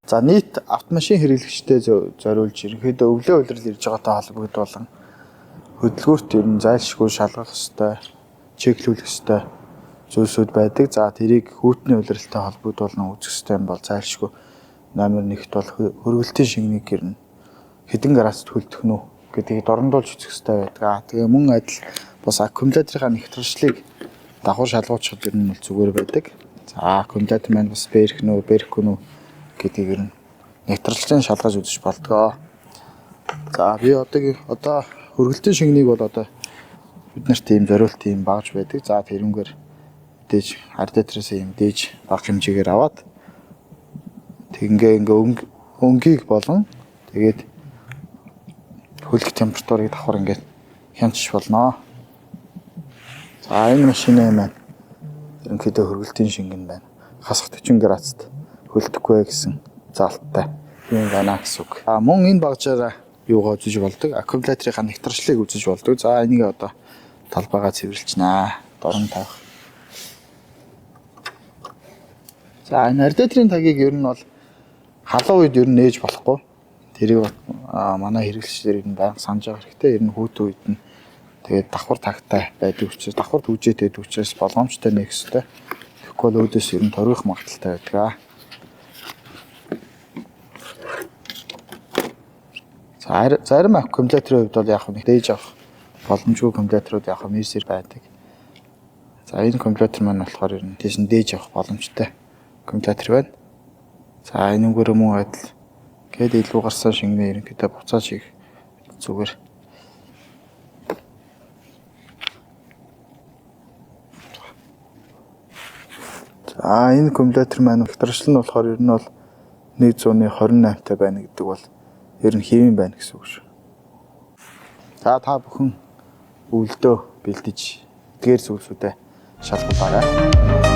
За нийт автомашин хэрэглэгчтэй зориулж ерөнхийдөө өвлөө улирал ирж байгаатай холбогдуулан хөдөлгөөрт ер нь зайлшгүй шалгах ёстой, чеклүүлэх ёстой зүйлсүүд байдаг. За тэрийг хүүтний улиралтай холбогдуулан үзэх ёстой юм бол зайлшгүй номер 1-т бол хөргөлтийн шингэнийг ер нь хэдэн градусд хөлдөх нь үү гэдгийг дорндуулж үзэх ёстой байдаг. Тэгээ мөн адил бас аккумуляторынхаа нэгтршлийг давхар шалгуулчихад ер нь бол зүгээр байдаг. За аккумулятор маань бас бэрх нь үү, бэрхгүй нь үү гэдгийг ер нь нэгтршлийг шалгаж үзэж болдгоо. За би одоо хөргөлтийн шингэнийг бол одоо бид нарт ийм зориулт ийм багж байдаг. За тэрнгээр дээж радиатораас ийм дээж баг хэмжээгээр аваад тэгингээ ингээ өнгийг болон тэгээд хөлөх температурыг давхар ингээд хянчих болно. За энэ машины маань ерөнхийдөө хөргөлтийн шингэн байна. Хасах 40 градусд хөлдөхгүй гэсэн заалттай юм байна гэсэн үг. А мөн энэ багжаараа юугаа үзэж болдог? Аккумуляторынхаа нэгтршлийг үзэж болдог. За энийг одоо талбайгаа цэвэрлчихнэ. Дорн тавих. За энэ радиаторын тагийг ер нь бол халуун үед ер нь нээж болохгүй. Тэрийг манай хэрэглэгчдэр ер нь байнга санаж байгаа хэрэгтэй. Ер нь хүүтэн үед нь тэгээд давхар тагтай байдаг учраас давхар түжээтэй байдаг учраас болгоомжтой нээх ёстой. Тэгэхгүй бол өөдөөс ер нь торгох магадлалтай байдаг. За зарим аккумуляторын хувьд бол яг нэг дээж авах боломжгүй аккумуляторууд яг мэрсэр байдаг. За энэ аккумулятор маань болохоор ер нь тийш нь дээж авах боломжтой аккумулятор байна. За энэгээр мөн адил гээд илүү гарсан шингэнээ ерөнхийдөө буцааж хийх зүгээр. За энэ аккумулятор маань хэтэршил нь болохоор ер нь бол 128 та байна гэдэг бол ер нь хэвэн байна гэсэн үг шүү. За та бүхэн өвлдөө бэлдэж эдгээр зүйлсүүдэд шалгуулаарай.